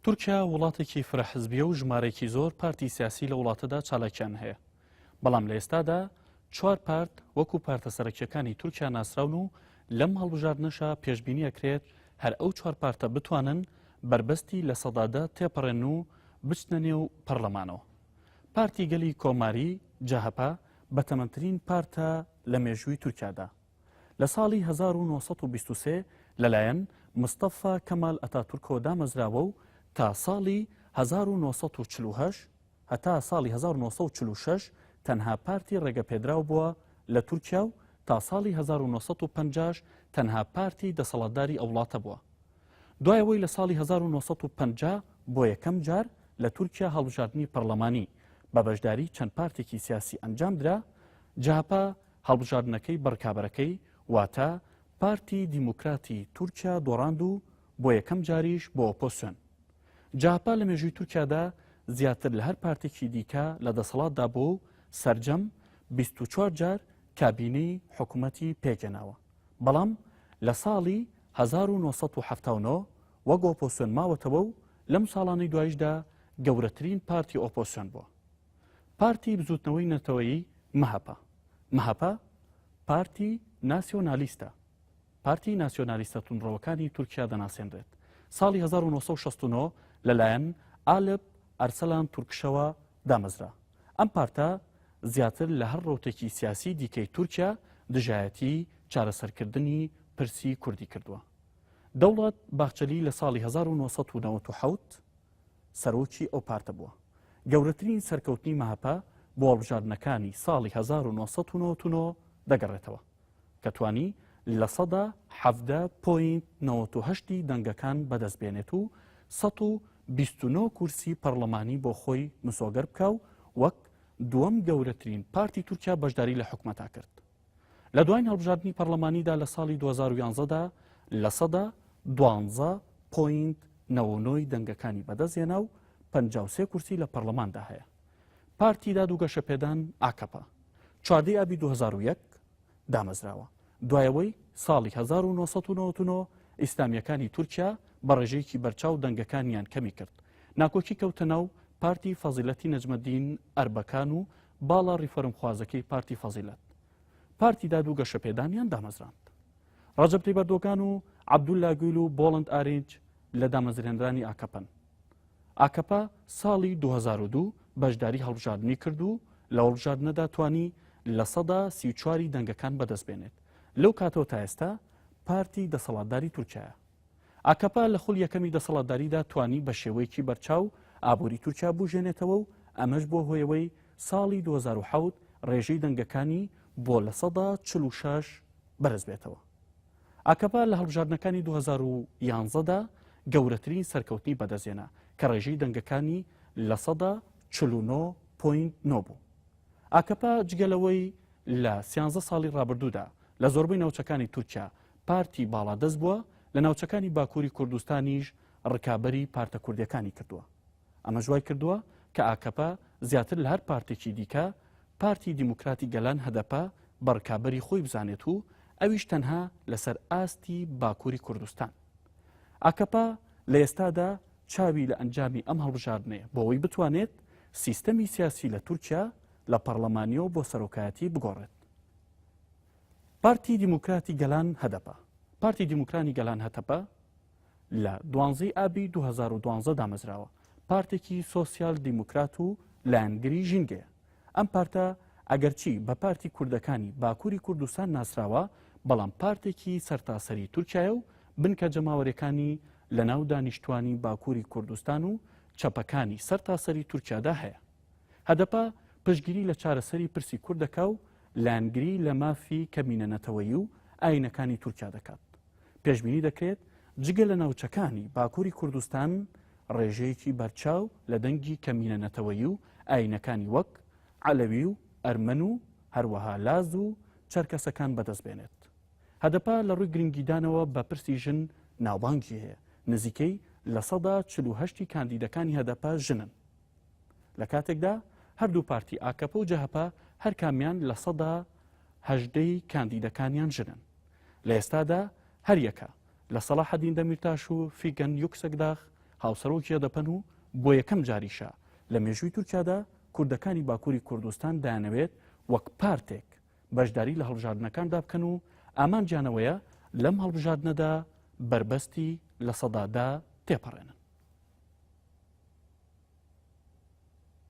تورکیا وڵاتێکی فرە حزبیە و ژمارەیەکی زۆر پارتی سیاسی لە وڵاتەدا چالاکیان هەیە، بەڵام لە ئێستادا چوار پارت وەکو پارتە سەرەکیەکانی تورکیا ناسراون و لەم هەڵبژاردنەشا پێشبینی ئەکرێت هەر ئەو چوار پارتە بتوانن بەربەستی 10% تێپەڕێن و بچنە نێو پەرلەمانەوە. پارتی گەلی کۆماری، جەهەپە، بەتەمەنترین پارتە لە مێژووی تورکیادا. لە ساڵی 1923 لەلایەن مستەفا کەمال ئەتاتورکەوە دامەزراوە و تا ساڵی 1948 هەتا ساڵی 1946 تەنها پارتی ڕێگەپێدراو بووە لە تورکیا و تا ساڵی 1950 تەنها پارتی دەسەڵاتداری ئەو وڵاتە بووە. دوای ئەوەی لە ساڵی 1950 بۆ یەکەم جار لە تورکیا هەڵبژاردنی پەڕلەمانی بە بەشداری چەند پارتێکی سیاسی ئەنجامدرا، جەهەپە هەڵبژاردنەکەی بە ڕکابەرەکەی واتە پارتی دیموکراتی تورکیا دۆڕاند و بۆ یەکەم جاریش بۆ ئۆپۆسیۆن. جەهەپە لە مێژووی تورکیادا زیاتر لە هەر پارتێکی دیکە لە دەسەڵاتدا بووە و سەرجەم 24 جار کابینەی حکومەتی پێکهێناوە. بەڵام لە ساڵی 1979 وەک ئۆپۆسیۆن ماوەتەوە و لەم ساڵانەی دوایشدا گەورەترین پارتی ئۆپۆسیۆن بووە. پارتی بزوتنەوەی نەتەوەیی مەهەپە مەهەپە پارتی ناسیۆنالیستە پارتی ناسیۆنالیستە توندڕەوەکانی تورکیا دەناسێنرێت ساڵی 1969 لەلایەن ئالپ ئەرسەلان تورکشەوە دامەزرا ئەم پارتە زیاتر لە هەر ڕوتێکی سیاسی دیکەی تورکیا دژایەتی چارەسەرکردنی پرسی کوردی کردووە دەوڵەت باخچەلی لە ساڵی 1997 سەرۆکی ئەو پارتە بووە. گەورەترین سەرکەوتنی مەهەپە بۆ هەڵبژاردنەکانی ساڵی 1999 دەگەڕێتەوە، کە توانی 17.98% ی دەنگەکان بەدەست بێنێت و 129 کورسی پەڕڵەمانی بۆ خۆی مسۆگەر بکا و وەک دووەم گەورەترین پارتی تورکیا بەشداری لە حکومەتا کرد. لە دواین هەڵبژاردنی پەڕلەمانیدا لە ساڵی 2011 دا 12.99% ی دەنگەکانی بەدەستهێنا و 53 کورسی لە پەڕلەماندا هەیە. پارتی داد و گەشەپێدان ئاکەپە چواردەی ئابی 2001 دامەزراوە. دوای ئەوەی ساڵی 1999 ئیسلامییەکانی تورکیا بە ڕێژەیەکی بەرچاو دەنگەکانیان کەمی کرد، ناکۆکی کەوتە ناو پارتی فەزیلەتی نەجمەدین ئەربەکان و باڵا ڕیفۆرمخوازەکەی پارتی فەزیلەت پارتی داد و گەشەپێدانیان دامەزراند. ڕەجەب تەیب ئەردۆگان و عەبدولا گویل و بۆڵند ئارینج لە دامەزرێنرانی ئاکەپەن. ئاکەپە ساڵی 2002 بەشداری هەڵبژاردنی کرد و لە هەڵبژاردنەدا توانی 34% ی دەنگەکان بەدەست بێنێت. لەو کاتەوە تا ئێستا پارتی دەسەڵاتداری تورکیایە. ئاکەپە لە خولی یەکەمی دەسەڵاتداریدا توانی بە شێوەیەکی بەرچاو ئابووری تورکیا بوژێنێتەوە و ئەمەش بووە هۆیەوەی ساڵی 2007 ڕێژەی دەنگەکانی بۆ 46% بەرز بێتەوە. ئاکەپە لە هەڵبژاردنەکانی 2011 دا گەورەترین سەرکەوتنی بەدەستهێنا کە ڕێژەی دەنگەکانی 49.9% بوو. ئاکەپە جگە لەوەی لە سیانزە ساڵی ڕابردوودا لە زۆربەی ناوچەکانی تورکیا پارتی باڵادەست بووە، لە ناوچەکانی باکووری کوردستانیش ڕکابەری پارتە کوردیەکانی کردووە. ئەمەش وای کردووە کە ئاکەپە زیاتر لە هەر پارتێکی دیکە پارتی دیموکراتی گەلان هەدەپە بە ڕکابەری خۆی بزانێت و ئەویش تەنها لەسەر ئاستی باکووری کوردستان. ئاکەپە لە ئێستادا چاوی لە ئەنجامی ئەم هەڵبژاردنەیە بۆ ئەوەی بتوانێت سیستەمی سیاسی لە تورکیا لە پەڕلەمانیەوە بۆ سەرۆکایەتی بگۆڕێت. پارتی دیموکراتی گەلان هەدەپە پارتی دیموکرانی گەلان هەتەپە لە دوانزەی ئابی 2012 دامەزراوە، پارتێکی سۆسیال دیموکرات و لایەنگری ژینگەیە. ئەم پارتە ئەگەرچی بە پارتی کوردەکانی باکووری کوردستان ناسراوە، بەڵام پارتێکی سەرتاسەری تورکیایە و بنکە جەماوەریەکانی لەناو دانیشتوانی باکووری کوردستان و چەپەکانی سەرتاسەری تورکیادا هەیە. هەدەپە پشتگیری لە چارەسەری پرسی کورد دەکا و لایەنگری لە مافی کەمینە نەتەوەیی و ئایینەکانی تورکیا دەکات. پێشبینی دەکرێت جگە لە ناوچەکانی باکووری کوردستان ڕێژەیەکی بەرچاو لە دەنگی کەمینە نەتەوەیی و ئایینەکانی وەک عەلەوی و ئەرمەن و هەروەها لاز و چەرکەسەکان بەدەست بێنێت. هەدەپە لە ڕووی گرنگیدانەوە بە پرسی ژن ناوبانگی هەیە، نزیکەی 48% ی کاندیدەکانی هەدەپە ژنن. لە کاتێکدا هەردوو پارتی ئاکەپە و جەهەپە هەرکامیان 18% ی کاندیدەکانیان ژنن. لە ئێستادا هەریەکە لە سەڵاحەدین دەمیرتاش و فیگەن یوکسەکداغ. هاوسەرۆکی هەدەپەن و بۆ یەکەم جاریشە لە مێژووی تورکیادا کوردەکانی باکووری کوردستان دەیانەوێت وەک پارتێک بەشداری لە هەڵبژاردنەکاندا بکەن و ئامانجیان ئەوەیە لەم هەڵبژاردنەدا بەربەستی 10% تێپەڕێنن.